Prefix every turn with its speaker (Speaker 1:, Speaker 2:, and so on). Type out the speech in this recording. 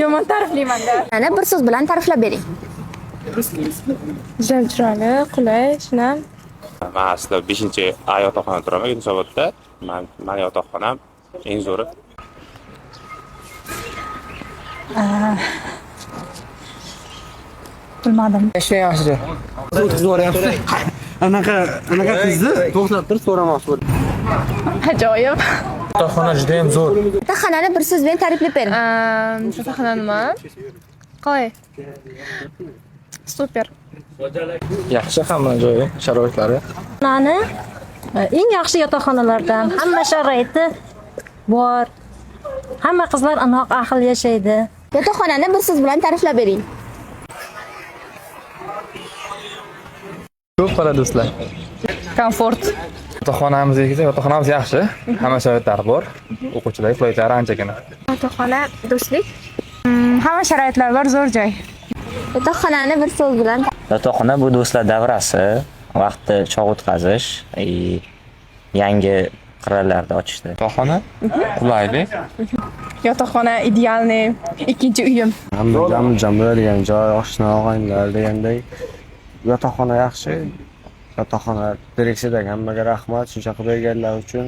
Speaker 1: Yomon ta'riflaymanda.
Speaker 2: Yana bir so'z bilan ta'riflab bering.
Speaker 1: Juda chiroyli, qulay, shinam.
Speaker 3: Man aslida 5 A yotoqxonada turaman Yunusobodda. Mani yotoqxonam eng zo'ri.
Speaker 4: Bilmadim.
Speaker 5: Anaqa anaqa qizni to'xtab turib so'ramoqchi bo'ldim.
Speaker 1: Ajoyib.
Speaker 6: Yotoqxona juda ham zo'r.
Speaker 2: Yotoqxonani bir so'z bilan ta'riflab bering.
Speaker 1: Yotoqxona nima? Qalay? Super.
Speaker 6: Yaxshi hamma joyi, sharoitlari.
Speaker 4: Xonani eng yaxshi yotoqxonalardan, hamma sharoiti bor. Hamma qizlar inoq ahil yashaydi.
Speaker 2: Yotoqxonani bir so'z bilan ta'riflab bering.
Speaker 6: Ko'p qoladi do'stlar.
Speaker 1: Komfort.
Speaker 6: Yotoqxonamizga kelsak, yotoqxonamiz yaxshi. Hamma sharoitlari bor. O'quvchilarga qulayliklari anchagina.
Speaker 1: Yotoqxona do'stlik. Hamma sharoitlar bor, zo'r joy.
Speaker 2: Yotoqxonani bir so'z bilan
Speaker 7: Yotoqxona bu do'stlar davrasi, vaqtni chog' o'tkazish, yangi qirralarni ochishdi.
Speaker 6: Yotoqxona qulaylik.
Speaker 1: Yotoqxona idealniy ikkinchi uyim.
Speaker 5: Hamma jam jam bo'ladigan joy, oshna og'aynilar degandek. Yotoqxona yaxshi. Yotoqxona direksiyadagi hammaga rahmat shuncha qilib berganlar uchun.